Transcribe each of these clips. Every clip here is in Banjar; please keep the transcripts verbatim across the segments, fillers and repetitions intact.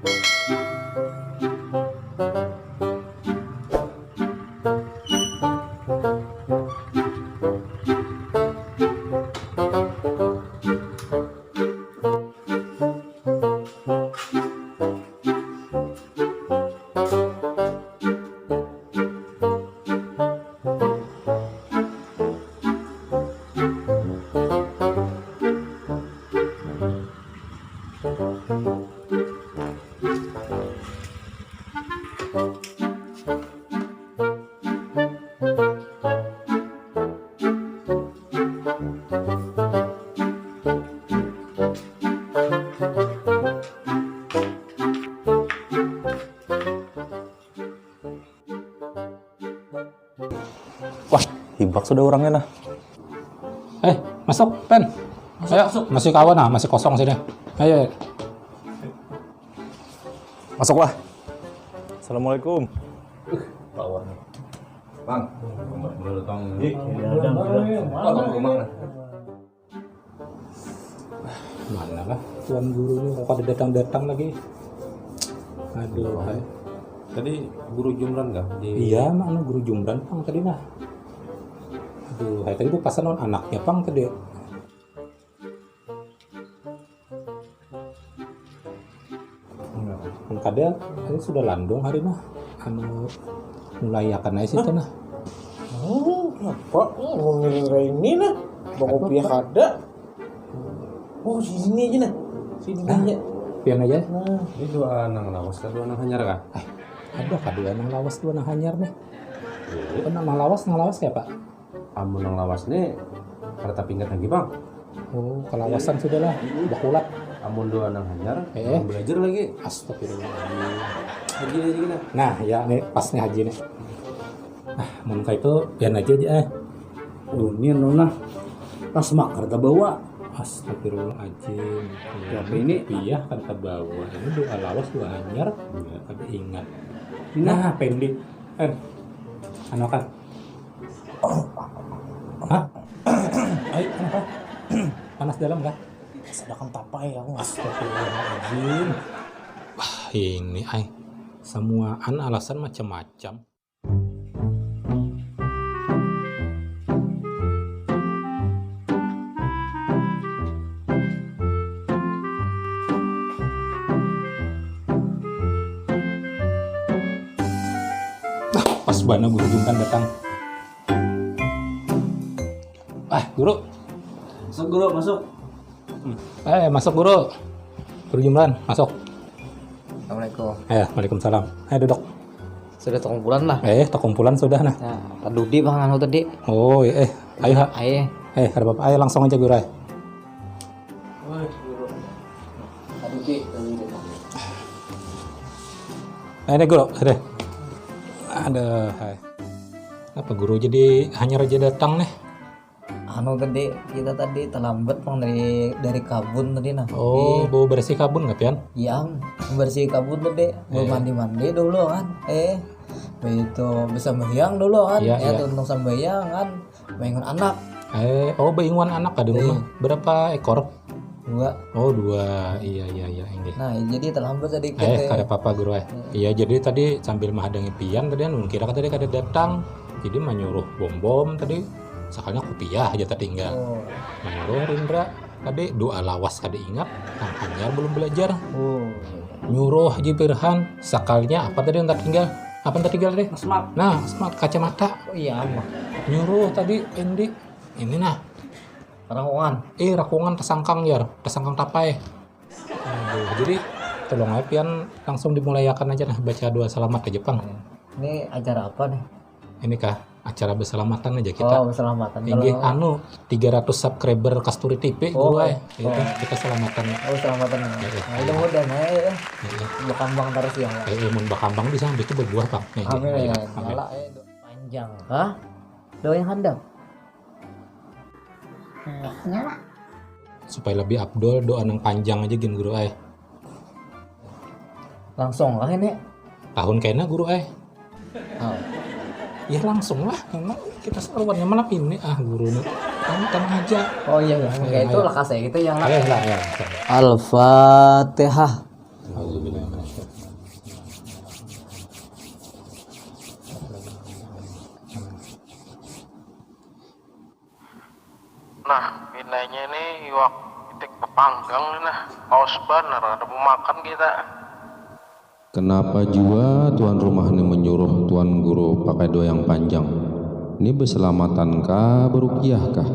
Wah, hibak sudah orangnya nah. Eh, masuk, Pen. Ayo, masuk, masuk. Masih kawan nah, masih kosong sini. Ayo. Masuklah. Assalamualaikum. Bang, selamat datang. Ih, ada. Datang ke rumah nah. Mana lah tuan guru ni, kok kada datang-datang lagi. Aduh, hai. Tadi guru Jumran kah? Di... Iya, mana guru Jumran pang tadi nah. Aduh, hai, tadi tu pasan lawan anaknya pang tadi. Mun kada, ini sudah landung hari mah. Anu, mulai akan aja situ nah. Oh, kenapa? Oh, ngiring kayak ini nah. Bawa kopi kada. Oh, sini aja nah. Sini aja. Pian aja. Nah. Ini dua nang lawas kah, dua nang hanyar kah? Eh, ada kah dua nang lawas, dua nang hanyar nih? Iya. Nang lawas, nang lawas siapa? Amun nang lawas nih, kada tapi ingat lagi, Bang. Oh, kalawasan sudah lah. Bakulat. Amun dua nang hanyar, eh, belajar lagi. Astagfirullahaladzim. Haji lagi kita. Nah, ya, nih, pas nih Haji nih. Nah, mun kayak itu, pian aja aja, eh. Ulun nih, anu nah, tas makar tabawa. Astagfirullahaladzim. Ya, apa ini? Iya, kan tabawa. Ini dua lawas, dua hanyar, iya, kada ingat. Ini. Nah, Pendi. Eh, anu kan. Hah? Ai, kenapa? Panas dalam kah? Sadakan tapai aku. Astagfirullahaladzim. Wah, ini ai. Samuaan alasan macam-macam. Nah, pas bana guru Jumran datang. Ah, guru. Masuk, guru, masuk. Eh, masuk, guru. Guru Jumran, masuk. Assalamualaikum. Eh, waalaikumsalam. Eh, duduk. Sudah takumpulan lah. Eh, takumpulan sudah nah. Nah, Pak Dudi bang anu tadi. Oh, iya, eh, ayo, ha. Ayo. Eh, ada apa-apa. Ayo langsung aja, guru, eh. Woi, guru. Pak Dudi, Pak Dudi. Eh, ini, guru, ada. Ada, hai. Apa guru jadi hanyar aja datang nih? Anu tadi, kita tadi terlambat, Bang, dari, dari kabun tadi nah. Oh, tapi bau bersih kabun kah pian? Iya, Am. Bersih kabun tadi. Eh. Mandi-mandi dulu kan. Eh, begitu bersembahyang dulu kan. Iya, eh, iya. Tuntung sembahyang kan. Bangun anak. Eh, oh, bangun anak ada rumah. Iya. Berapa ekor? Dua. Oh, dua. Iya, iya, iya, inggih. Nah, jadi terlambat sedikit. Eh, eh. Kada apa-apa, guru, eh. Hmm. Iya, jadi tadi sambil menghadangi pian tadi, anu, kira tadi kada datang. Jadi menyuruh bom-bom tadi, sakalnya kupiah aja tertinggal. Oh. Menyuruh Rindra tadi dua lawas kada ingat, nang hanyar belum belajar. Oh. Nyuruh Haji Firhan, sakalnya apa tadi yang tertinggal? Apa yang tertinggal tadi? Smart. Nah, smart, kacamata. Oh iya, Am. Nyuruh tadi Endi, ini nah. Rakungan. Eh, rakungan tasangkang, jar. Tasangkang tapai. Aduh, jadi tolong aja pian langsung dimulaiakan aja nah, baca doa selamat aja pang. Ini acara apa nih? Ini kah? Acara berselamatan aja kita. Oh, berselamatan. Inggih, kalau anu, tiga ratus subscriber Kasturi T V, oh, guru, eh. Itu, oh, kita selamatan. Oh, selamatan. Iya, iya. Nah, mudah-mudahan aja ya. Iya. Berkembang terus ya, Pak. Eh, eh, mun berkembang bisa, habis itu berbuah, Bang. Nih, amin, iya, ya. Amin. Nyala, eh, do-, panjang kah? Doa yang handap. Enggaknya lah. Supaya lebih afdol, doa nang panjang aja gin, guru ai. Langsung lah ini. Tahun kena, guru ai. Oh. Ya langsung lah, memang kita seruannya malam ini ah, guru nih. Kan, kan aja. Oh iya, iya. Kayak itu lah kasih gitu ya. Ayo lah, ya. Al-Fatihah. Auzubillahi Nah, pinanya ni iwak itik bepanggang ni nah. Paus banar, kada mau makan kita. Kenapa jua tuan rumah ni menyuruh tuan guru pakai doyang panjang? Ni beselamatan kah, berukiah kah?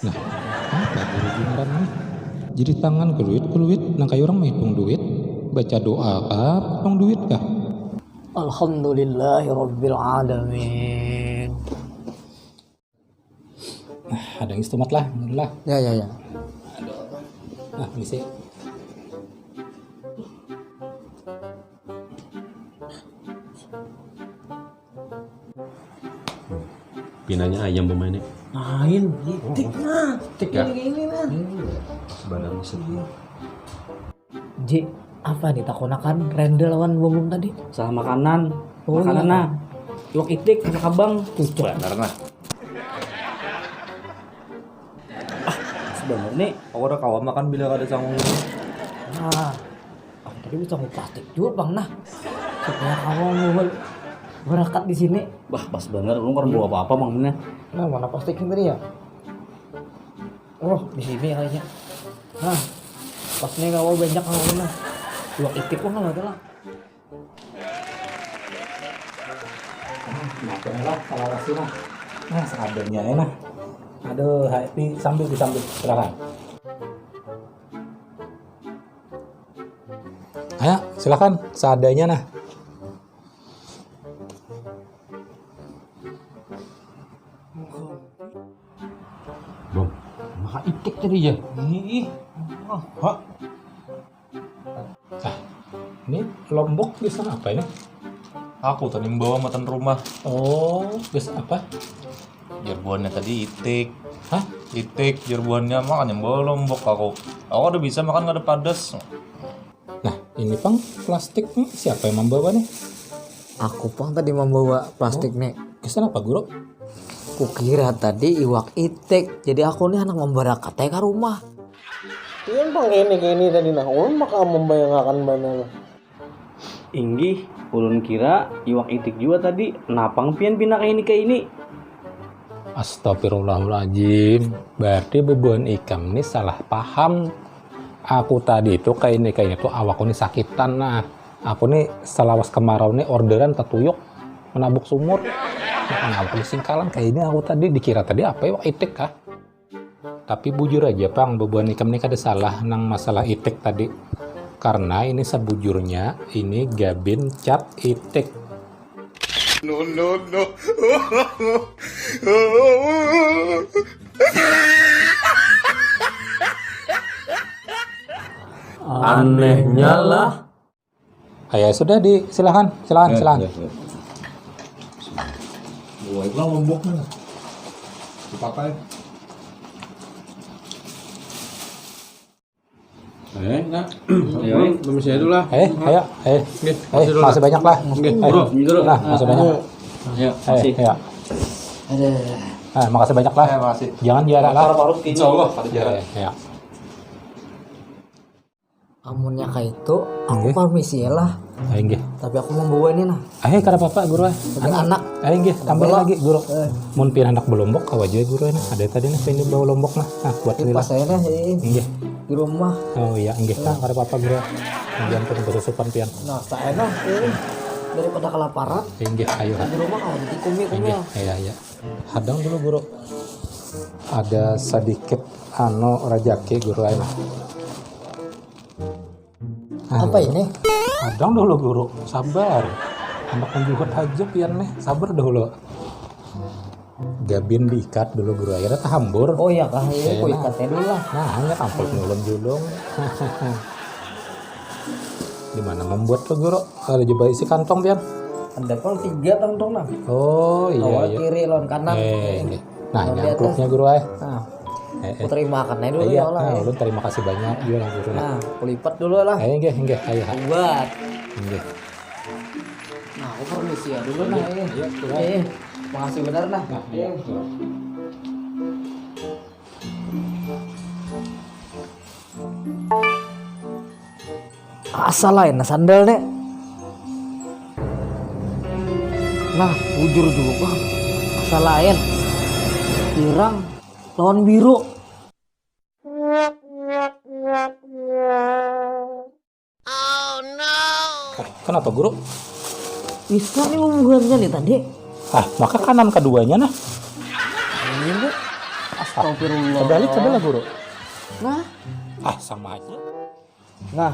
Nah, apa guru Jumran nih? Jadi tangan keluit-keluit, nang kayak orang menghitung duit, baca doa kah, hitung duit kah? Alhamdulillahirabbil alamin. Nah, ada yang istumat lah, lah. Ya, ya, ya. Aduh. Nah, misi. Pinanya ayam pemainnya. Lain, itik nah. Itik ya? Ini, ini nah. Badannya sedih. Ji, apa nih takonakan Randall lawan Bom Bom tadi? Salah makanan. Oh, makanan iya. Nah. Iwak itik, masak abang. Tuh, cok. Benar nah. Ah, sebenarnya aku udah kawa makan bila kada sangu. Nah. Aku tadi bisa plastik juga bang nah. Supaya kamu mau berakat di sini. Bah, pas banget, lu kan bawa apa-apa bang ini. Nah, mana plastiknya tadi ya? Oh, di sini kayaknya. Nah, pas nih kamu banyak kamu nah. Dua itik pun nggak ada lah. Nah, kenapa lah kalau rasanya? Nah, seadanya ya nah. Aduh, hai, disambil, disambil, silakan. Ayo, silakan, seadanya nah. Bang, maka itik tadi ya? Ih, ah, ah, ini lombok biasa apa ini? Aku tadi membawa matan rumah. Oh, biasa apa? Jar buhannya tadi itik. Hah? Itik, jar buhannya, makanya membawa lombok aku. Aku udah bisa makan kada padas. Nah, ini pang plastik nih, siapa yang membawa nih? Aku pang tadi membawa plastik nih. Kesan apa guru? Kukira tadi iwak itik, jadi aku nih anak membarakat aja ke rumah. Iya pang ini ini tadi nah, ulun maka membayangkan bana lah. Inggih, ulun kira iwak itik juga tadi. Napang pian pina kaini kaini? Astagfirullahaladzim. Berarti bubuhan ikam ni salah paham. Aku tadi itu kaini kaini tuh awakku ni sakitan nah. Aku ni selawas kemarau ni orderan tatuyuk menabuk sumur. Nah, aku ni singkalan kaini aku tadi dikira tadi apa ya itik kah? Tapi bujur aja pang, bubuhan ikam ni kada salah nang masalah itik tadi. Karena ini sebujurnya ini Gabin cat itik. No no no. Anehnya lah. Ayo sudah di silakan, silakan, ya, silakan. Ya, ya. Wah, itu lomboknya. Dipakai. Eh, nah. Ayo, permisi dulu lah. Eh, ayo, eh. Oke, eh, makasih banyak lah. Oke, eh, bro. Nah, makasih banyak. Ya, eh, makasih. Ya. Ada. Eh, makasih banyak lah. Eh, makasih. Jangan diarak lah. Insya Allah, ada jalan. Eh, ya. Amunnya kaitu, aku permisi ya lah. Ah, inggih. Tapi aku membawa ini nah. Eh, kada apa-apa guru. Anak-anak. Eh, inggih, tambahin lagi guru. Eh. Mun pian handak belombok, kawa jua guru nah. Ada tadi nah pian bawa lombok nah. Nah, buat lila. Pas saya nah, eh. Inggih. Di rumah. Oh iya, inggih. Nah, kada apa-apa guru. Pian pun besusupan pian. Nah, saya nah, eh. Daripada kelaparan. Inggih, ayo. Di rumah kawa ditikumi kumnya. Iya, iya. Hadang dulu guru. Ada sedikit anu rejeki guru ayo. Apa ini? Hadang dulu guru, sabar. Anak menjuhut aja pian nih, sabar dulu. Gabin diikat dulu guru, akhirnya tahambur. Oh iya kah, iya, aku ikatnya dulu lah. Nah, hanya tampil ulun julung. Di mana membuat tuh guru? Ada juga isi kantong pian. Ada pang tiga kantong nah. Oh iya. Awal iya. Kiri lawan kanan. Eh, iya. Nah, ini amplopnya guru ay. Nah, eh, eh. Aku terima akan aja dulu iya, ya Allah. Nah, ya. Ulun terima kasih banyak juga lah guru. Nah, aku lipat dulu lah. Eh, enggak, enggak, ayo. Buat. Enggak. Nah, aku permisi ya dulu nah. Iya, iya, iya. Eh, makasih benar nah. Nah, iya, iya. Asa lain nah sandal nih. Nah, bujur juga. Asa lain. Pirang lawan biru. Kenapa guru? Bisa nih hubungannya nih tadi. Ah, maka kanan keduanya nah. Ini bu. Astagfirullah. Kebalik, kebalik guru. Nah. Ah, sama aja. Nah.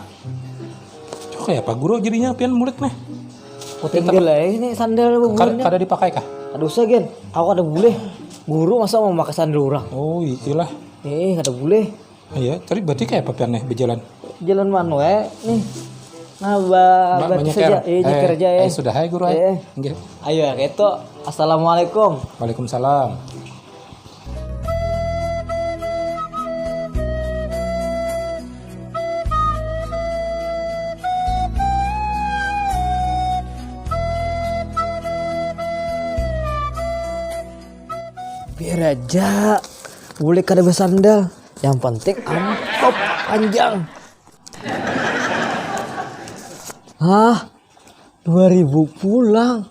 Cok, kayak apa guru jadinya pian mulik nih? Tinggal aja ini sandal kada, kada dipakai kah? Aduh, usah gen. Aku ada boleh. Guru masa mau pakai sandal orang? Oh, iyalah. Eh, kada boleh. Iya, tadi berarti kayak apa pian nih berjalan? Jalan mana wae nih? Nah, ba-, banyak kerja. Eh, kerja ya. Eh, sudah hai guru. Eh. Ayo, gitu. Assalamualaikum. Waalaikumsalam. Biar aja, boleh kada bersandal. Yang penting amplop panjang. Hah? Dua ribu pulang?